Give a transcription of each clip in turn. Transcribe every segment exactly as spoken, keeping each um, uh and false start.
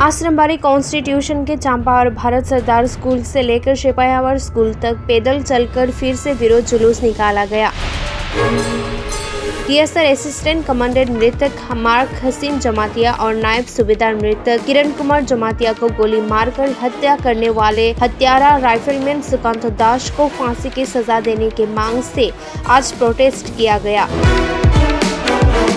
आश्रमबाड़ी कॉन्स्टिट्यूशन के चांपा और भारत सरदार स्कूल से लेकर शेपायावर स्कूल तक पैदल चलकर फिर से विरोध जुलूस निकाला गया। टीएसआर असिस्टेंट कमांडेंट मृतक मार्क हसीन जमातिया और नायब सूबेदार मृतक किरण कुमार जमातिया को गोली मारकर हत्या करने वाले हत्यारा राइफलमैन सुकांत दास को फांसी की सजा देने की मांग से आज प्रोटेस्ट किया गया।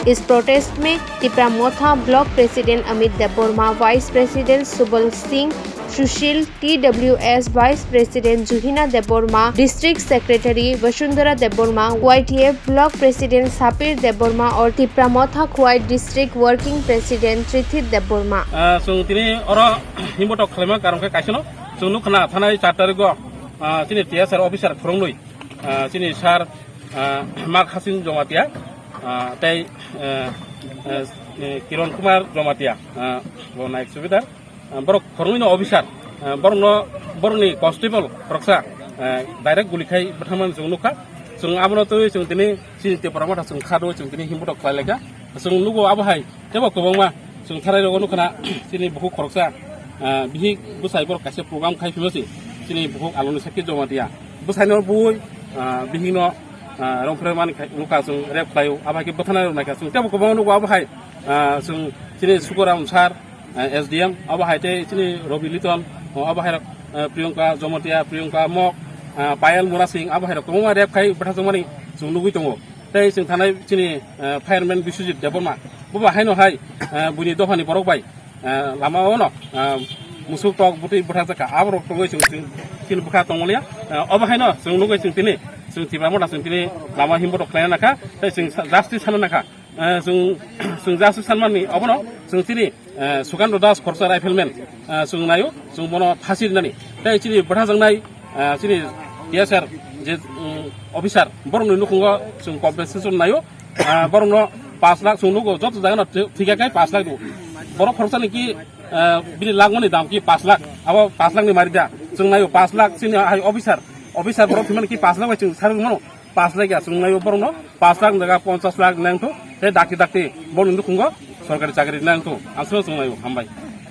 इस प्रोटेस्ट में Tipra Motha block president Amit Debbarma, vice president Subal Singh, Sushil, TWS vice president Juhina Debbarma, district secretary Vasundhara Debbarma, YTF block president Sapir Debbarma और Tipra Motha Khuwai district working president Trithit Debbarma. Ah, chwng tini oro himbotok khlaima karon khe kaisano chwng nukha na thanai char tarikgo, ah, chini T S R officer khoroknwi, ah, chini sir, ah, Mark Hasin Jomatia, ah, tei, eh, eh, eh, Kiron Kumar Jomatia, ah, bo naik subidar. Ah, borok khoroknwi no officer, ah, borok no, borok ni constable khoroksa, ah, direct guli khai bwthangmani chwng nukha. Chwng abono twi chwng tini chini Tipra Motha chwng khado chwng tini himbotok khlai laikha. Chwng nugo abo hai tebo kwbangma chwng tharai rogo nukha na chini bukhuk khoroksa, ah, bihik bwsai borok kaisa program khai phima si chini bukhuk aloni sakhe Jomatia. Bwsai no bui, ah, bihik no, ah, rong phre mani khai nukha chwng rep khlaio abo hai khe bwthana rok naikha chwng tebo kwbangma nugo abo hai, ah, chwng chini Sukoram sir, eh, S D M, abo hai tei chini Robi Liton, oh, abo hai rok, eh, Priyanka Jomatia, Priyanka Mok, eh, Payal Murasing, abo hai rok kwbangma rep khai bwthajak mani chwng nugwi tongo. Tei chwng thanai chini, eh, fireman Biswajit Debbarma, bo ba haino hai, eh, buini dophani borok bai, eh, lama o no, eh, musuk tok bwtwi bwthajak kha, abo rok tongwi chwng, chwng chini bwkha tongmaliya. Eh, obo haino chwng nugwi chwng tini, chwng Tipra Motha chwng tini lama himbotok khlaina nakha, tei chwng sa-, justice sana nakha. Eh, chwng, chwng justice sanmani obono chwng chini, eh, Sukant Das khoroksa rifleman, eh, chwng naio, chwng bono phasi rinani. Tei chini bwthajaknai, eh, chini T S R je, mm, officer, borokni nukhungo chwng compensation naio, eh, borokno pash lakh chwng nugo, joto jagano thwi-, thwikha khe pash lakh rwo. Borok khoroksani ki, eh, bini langmani dam ki pash lakh, abo pash lakh ni mari da. Chwng naio pash lakh chini hai officer, officer borok thwimani ki pash lakh bai chwng sarwi mano. Pash lakh ya chwng naio borokno, pash lakh ni jaga ponchash lakh nangthu, tei dakti dakti borokni nukhungo sorkari chakri nangthu, ang sino chwng naio, hambai.